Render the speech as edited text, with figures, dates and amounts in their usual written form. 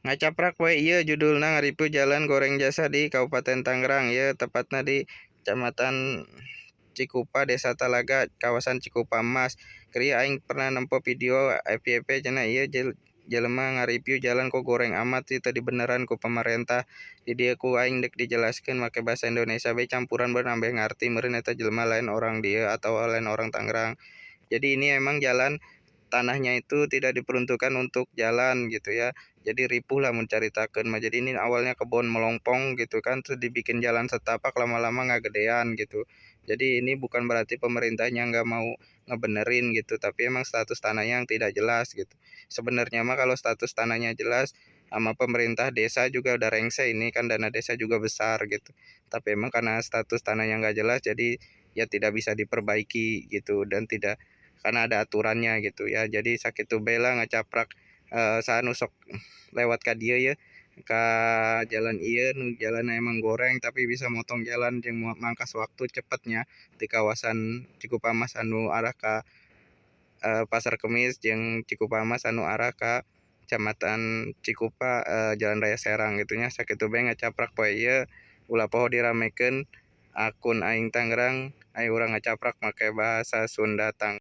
Ngacaprak we ieu judulna ngareview jalan goreng jasa di Kabupaten Tangerang, ieu tepatna di Kecamatan Cikupa, Desa Talaga, kawasan Cikupa Emas. Keur ieu aing pernah nempo video FYP cenah ieu jelema ngareview jalan kok goreng amat sih teu dibeneran ku pamarentah. Di dieu ku aing deuk dijelaskeun make bahasa Indonesia bae campuran beunang ambeh ngarti meureun eta jelema lain orang dieu atawa lain orang Tangerang. Jadi ini emang jalan tanahnya itu tidak diperuntukkan untuk jalan gitu ya. Jadi ripuh lah mun caritakeun mah. Jadi ini awalnya kebon melongpong gitu kan, terus dibikin jalan setapak lama-lama ngagedean gitu. Jadi ini bukan berarti pemerintahnya nggak mau ngebenerin gitu, tapi emang status tanahnya yang tidak jelas gitu. Sebenarnya mah kalau status tanahnya jelas sama pemerintah desa juga udah rengse, ini kan dana desa juga besar gitu. Tapi emang karena status tanahnya nggak jelas jadi ya tidak bisa diperbaiki gitu, dan tidak karena ada aturannya gitu ya. Jadi sakitu bae lah ngacaprak saha nu sok lewat ka dieu ye, ka jalan ieu nu jalanna emang goreng tapi bisa motong jalan jeung mangkas waktu cepetnya di kawasan Cikupa Emas anu arah ka Pasar Kemis jeung Cikupa Emas anu arah ka Kecamatan Cikupa, Jalan Raya Serang gitu nya. Sakitu bae ngacaprak poe ieu, ulah poho diramekeun akun aing Tangerang, ayo urang ngacaprak make bahasa Sunda Tangerang.